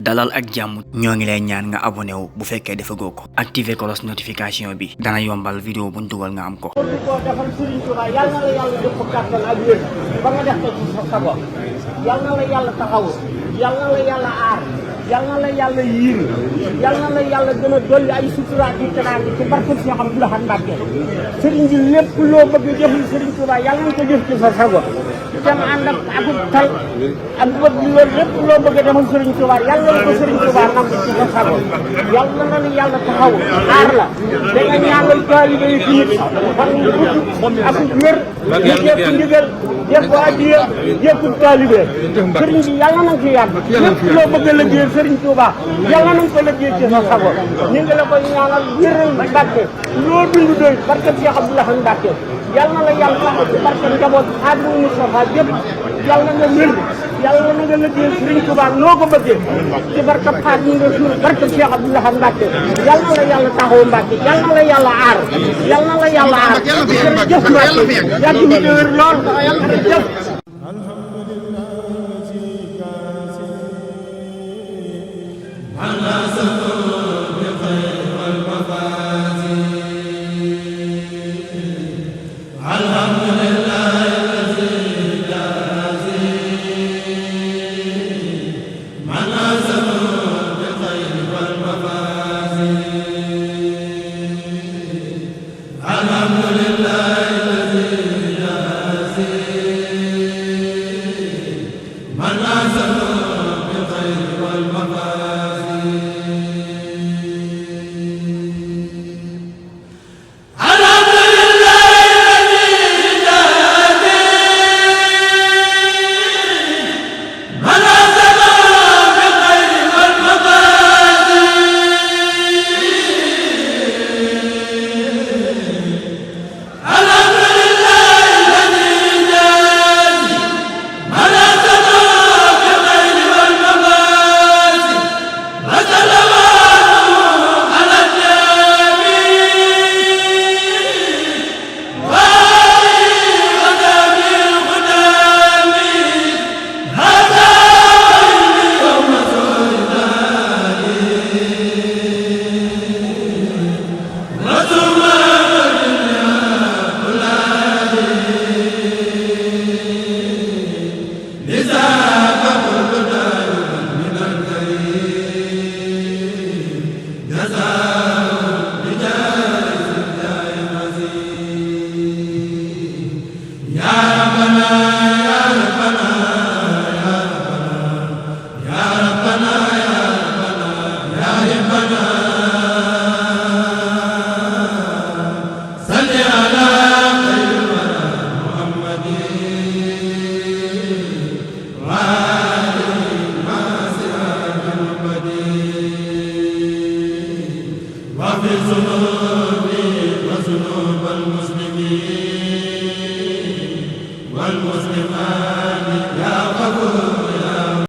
dalal ak jàmm ñoo ngi lay ñaan nga abonné wu bu fekkee defagoo ko activer cloche notification bi dana yombal vidéo buñ dugal nga am ko. ko defal Serigne Touba yàlla na la yàlla def ko kàttan ak wér ba nga def ko ci sa sago yàlla na la yàlla taxaw yàlla na la yàlla aar yàlla na la yàlla yiir yàlla na la yàlla gën a dolli ay sutura ak teraanga ci barke Cheikh Abdou Lahad Mbacké Serigne bi lépp loo bëgg jëfal Serigne Touba yàlla na ko jëf ci sa sago dem ànd ak tal ak bëgg loolu lépp loo bëgg a defal Serigne Touba yàlla na ko Serigne Touba nangu ci sa sago yàlla na la yàlla taxaw aar la da nga ñaanal taalibe yi fii fan yu gudd ak wér ñu jekk ndigal jekk addiya jekk taalibe Serigne bi yàlla na nga ci yàgg lépp loo bëgg a liggéey Serigne Touba yàlla na nga ko liggéey ci sa sago ñu ngi la koy ñaanal wéral Mbacké loo dund doy barke Cheikh Abdou Lahad Mbacké yàlla na la yàlla taxaw ci barke njaboot Xaadimu Mustafaa yëpp yàlla na nga wér yàlla na nga liggéey Serigne Touba noo ko bëggee ci barke Xaadimu Rasuul barke Cheikh Abdou Lahad Mbacké yàlla na la yàlla taxaw Mbacké yàlla na la yàlla aar yàlla na la yàlla aar jërëjëf Mbacké yàgg ñu wér lool jërëjëf والمسلمين والمسلمات